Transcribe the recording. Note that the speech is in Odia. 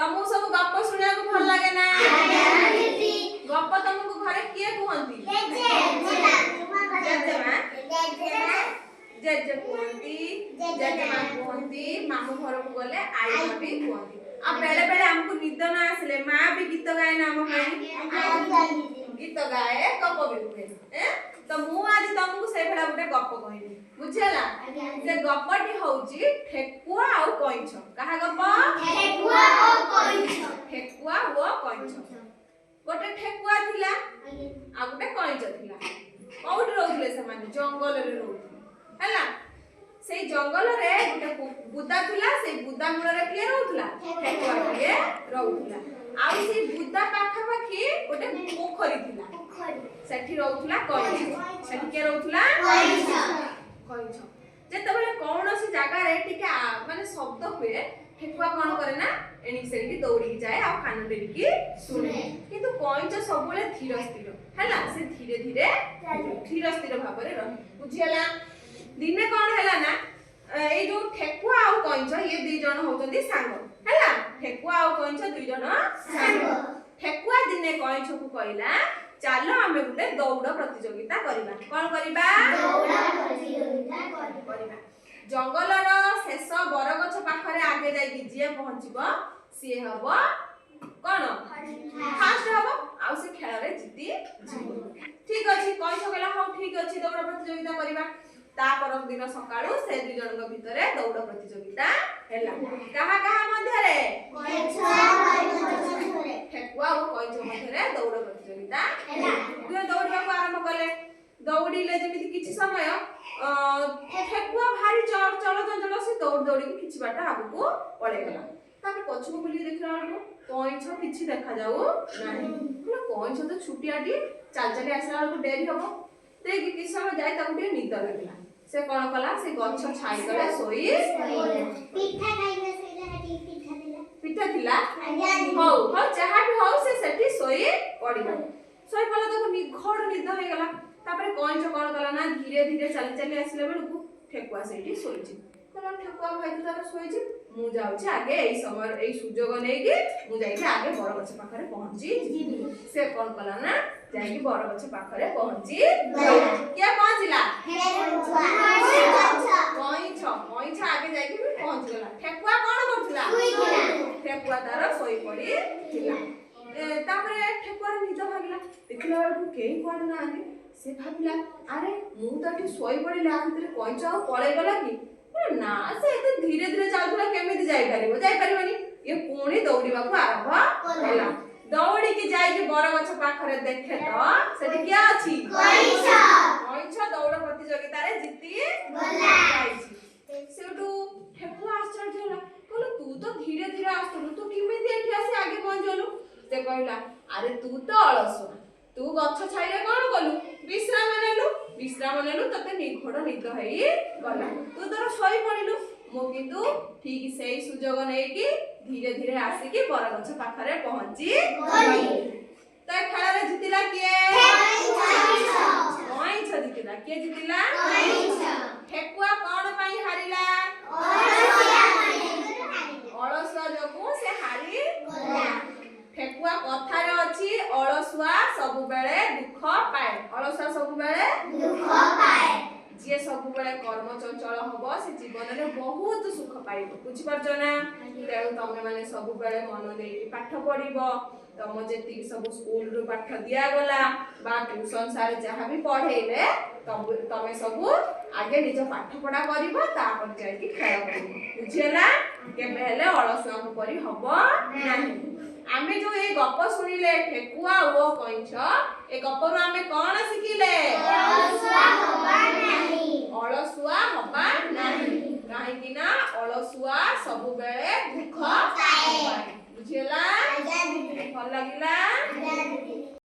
ତମକୁ ସବୁ ଗପ ଶୁଣିବାକୁ ଭଲ ଲାଗେ ନା? ଗପ ତମକୁ ଘରେ କିଏ କୁହନ୍ତି? ଜେଜେମା, ଜେଜେ କୁହନ୍ତି, ଜେଜେମା କୁହନ୍ତି, ମାମୁଁ ଘରକୁ ଗଲେ ଆଈ ମା ବି କୁହନ୍ତି। ଆଉ ବେଳେ ବେଳେ ଆମକୁ ନିଦ ନ ଆସିଲେ ମା ବି ଗୀତ ଗାଏ ନା ଆମ ପାଇଁ? ଗୀତ ଗାଏ, ଗପ ବି କୁହେ। ତ ମୁଁ ଆଜି ତମକୁ ସେଇଭଳିଆ ଗୋଟେ ଗପ କହିବି, ବୁଝିହେଲା? ସେ ଗପଟି ହଉଛି ଠେକୁଆ ଆଉ କଇଁଛ। କାହା ଗପ? ଠେକୁଆ ଓ କଇଁଛ। ଗୋଟେ ଠେକୁଆ ଥିଲା ଆଉ ଗୋଟେ କଇଁଛ ଥିଲା। କୋଉଠି ରହୁଥିଲେ ସେମାନେ? ଜଙ୍ଗଲରେ ରହୁଥିଲେ। ହେଲା, ସେଇ ଜଙ୍ଗଲରେ ଗୋଟେ ବୁଦା ଥିଲା। ସେଇ ବୁଦା ମୂଳରେ କିଏ ରହୁଥିଲା? ଠେକୁଆଟିଏ ରହୁଥିଲା। ଆଉ ସେଇ ବୁଦା ପାଖାପାଖି ଗୋଟେ ପୋଖରୀ ଥିଲା, ସେଠି ରହୁଥିଲା କଇଁଛ। ସେଠି କିଏ ରହୁଥିଲା? କଇଁଛ। ଯେତେବେଳେ କୌଣସି ଜାଗାରେ ଟିକେ ମାନେ ଶବ୍ଦ ହୁଏ, ଠେକୁଆ କଣ କରେ ନା ଏଣିକି ସେଣିକି ଦୌଡ଼ିକି ଯାଏ ଆଉ କାନ ଡେରିକି ଶୁଣେ। କିନ୍ତୁ କଇଁଛ ସବୁବେଳେ ଧୀର ସ୍ଥିର। ହେଲା, ସେ ଧୀରେ ଧୀରେ ଧୀର ସ୍ଥିର ଭାବରେ ରହେ। ବୁଝିହେଲା? ଦିନେ କଣ ହେଲା ନା ଏଇ ଯୋଉ ଠେକୁଆ ଆଉ କଇଁଛ, ଇଏ ଦି ଜଣ ହଉଛନ୍ତି ସାଙ୍ଗ। ହେଲା, ଠେକୁଆ ଆଉ କଇଁଛ ଦୁଇ ଜଣ ସାଙ୍ଗ। ଠେକୁଆ ଦିନେ କଇଁଛକୁ କହିଲା, ଚାଲ ଆମେ ଗୋଟେ ଦୌଡ଼ ପ୍ରତିଯୋଗିତା କରିବା। କଣ କରିବା? କରିବା। ଜଙ୍ଗଲର ଶେଷ ବରଗଛ ପାଖରେ ଆଗେ ଯାଇକି ଯିଏ ପହଞ୍ଚିବ, ସିଏ ହବ କଣ? ଫାଷ୍ଟ ହବ ଆଉ ସେ ଖେଳରେ ଜିତି ଯିବ। ଠିକ ଅଛି, କଇଁଛ କହିଲା, ହଉ ଠିକ ଅଛି, ଦୌଡ଼ ପ୍ରତିଯୋଗିତା କରିବା। ତା ପର ଦିନ ସକାଳୁ ସେ ଦୁଇ ଜଣଙ୍କ ଭିତରେ ଦୌଡ଼ ପ୍ରତିଯୋଗିତା ହେଲା। କାହା କାହା ମଧ୍ୟରେ? ଠେକୁଆ ଓ କଇଁଛ ମଧ୍ୟରେ ଦୌଡ଼ ପ୍ରତିଯୋଗିତା ହେଲା। ଦୁହେଁ ଦୌଡ଼ିବାକୁ ଆରମ୍ଭ କଲେ। ଦୌଡ଼ିଲେ ଯେମିତି କିଛି ସମୟ, ଠେକୁଆ ଭାରି ଚଳଚଞ୍ଚଳ। ସେ ଦୌଡ଼ି ଦୌଡ଼ିକି କିଛି ବାଟ ଆଗକୁ ପଳେଇଗଲା। ତାପରେ ପଛକୁ ବୁଲିକି ଦେଖିଲା ବେଳକୁ କଇଁଛ କିଛି ଦେଖାଯାଉ ନାହିଁ। କହିଲା, କଇଁଛ ତ ଛୁଟିଆଟି, ଚାଲି ଚାଲି ଆସିଲା ବେଳକୁ ଡେରି ହବ। ଦେଇକି କିଛି ସମୟ ଯାଇ ତାକୁ ଟିକେ ନିଦ ଲାଗିଲା। ସେ କଣ କଲା? ସେ ଗଛ ଛାଇ ତଳେ ଶୋଇ ପିଠା ଥିଲା। ହଉ ହଉ, ଯାହା ବି ହଉ, ସେ ସେଠି ଶୋଇ ପଡିଲା। ଶୋଇ ପଡିଲା, ତାକୁ ନିଘୋଡ଼ ନିଦ ହେଇଗଲା। ତାପରେ କଇଁଛ କଣ କଲା ନା ଧୀରେ ଧୀରେ ଚାଲି ଚାଲି ଆସିଲା ବେଳକୁ ଠେକୁଆ ସେଇଠି ଶୋଇଛି। କହିଲା, ଠେକୁଆ ଭାଇ ତ ତାର ଶୋଇଛି, ମୁଁ ଯାଉଛି ଆଗେ, ଏଇ ସମୟ ଏଇ ସୁଯୋଗ ନେଇକି ମୁଁ ଯାଇକି ଆଗେ ବରଗଛ ପାଖରେ ପହଞ୍ଚି ଯିବି। ସେ କଣ କଲା ନା ଯାଇକି ବରଗଛ ପାଖରେ ପହଞ୍ଚି ଗଲା। କିଏ ପହଞ୍ଚିଲା? କଇଁଛ। କଇଁଛ ଆଗେ ଯାଇକି ବି ପହଞ୍ଚିଗଲା। ଠେକୁଆ କଣ କରୁଥିଲା? ଠେକୁଆ ତାର ଶୋଇ ପଡିଥିଲା। ତାପରେ ଠେକୁଆର ନିଦ ଭାଙ୍ଗିଲା। ଦେଖିଲା ବେଳକୁ କେହି କୁଆଡେ ନାହାନ୍ତି। ସେ ଭାବିଲା, ଆରେ ମୁଁ ତ ଏଠି ଶୋଇ ପଡିଲି, ଆ ଭିତରେ କଇଁଛ ଆଉ ପଳେଇଗଲା କି? କହିଲା, ନା, ସେ ଏତେ ଧୀରେ ଧୀରେ ଚାଲୁଥିଲା, କେମିତି ଯାଇପାରିବ? ଯାଇପାରିବନି। ଇଏ ପୁଣି ଦୌଡ଼ିବାକୁ ଆରମ୍ଭ କଲା। ଦୌଡ଼ିକି ଯାଇକି ବରଗଛ ପାଖରେ ଦେଖେ ତ ସେଠି କିଏ ଅଛି? କଇଁଛ ଦୌଡ଼ ପ୍ରତିଯୋଗିତାରେ ଜିତି ଯାଇଛି। ସେଇଠୁ ଠେକୁଆ ଆଶ୍ଚର୍ଯ୍ୟ ହେଲା। କହିଲା, ତୁ ତ ଧୀରେ ଧୀରେ ଆସୁଥିଲୁ, ତୁ କେମିତି ଏଠି ଆସି ଆଗେ ପହଞ୍ଚିଗଲୁ? ସେ କହିଲା, ଆରେ ତୁ ତ ଅଳସୁଆ, ତୁ ଗଛ ଛାଇରେ କଣ କଲୁ? ବିଶ୍ରାମ ନେଲୁ। ବିଶ୍ରାମ ନେଲୁ, ତତେ ନିଘୋଡ଼ ନିଦ ହେଇଗଲା, ତୁ ତୋର ଶୋଇ ପଡିଲୁ। ମୁଁ କିନ୍ତୁ ଠିକ ସେଇ ସୁଯୋଗ ନେଇକି ଧୀରେ ଧୀରେ ଆସିକି ବରଗଛ ପାଖରେ ପହଞ୍ଚି ଗଲି। ତ ଏ ଖେଳରେ ଜିତିଲା କିଏ? କଇଁଛ ଜିତିଲା। କିଏ ଜିତିଲା? ଠେକୁଆ କଣ ପାଇଁ ହାରିଲା? ଅଳସୁଆ ଯୋଗୁଁ ସେ ହାରି। ଠେକୁଆ, କଥାରେ ଅଛି, ଅଳସୁଆ ସବୁବେଳେ ଦୁଃଖ ପାଏ। ଅଳସୁଆ ସବୁବେଳେ, ଯିଏ ସବୁବେଳେ କର୍ମ ଚଞ୍ଚଳ ହବ, ସେ ଜୀବନରେ ବହୁତ ସୁଖ ପାଇବ। ବୁଝିପାରୁଛ ନା? ତେଣୁ ତମେ ମାନେ ସବୁବେଳେ ମନ ଦେଇକି ପାଠ ପଢିବ। ତମ ଯେତିକି ସବୁ ସ୍କୁଲରୁ ପାଠ ଦିଆଗଲା ବା ଟ୍ୟୁସନ ସାର୍ ଯାହା ବି ପଢେଇଲେ, ତମେ ସବୁ ଆଗେ ନିଜ ପାଠ ପଢା କରିବ, ତାପରେ ଯାଇକି ଖେଳ କରିବ। ବୁଝିହେଲା? କେବେ ହେଲେ ଅଳସୁଆଙ୍କ ପରି ହବ ନାହିଁ। ଆମେ ଯୋଉ ଏଇ ଗପ ଶୁଣିଲେ, ଠେକୁଆ ଓ କଇଁଛ, ଏ ଗପରୁ ଆମେ କଣ ଶିଖିଲେ? ଅଳସୁଆ ହବା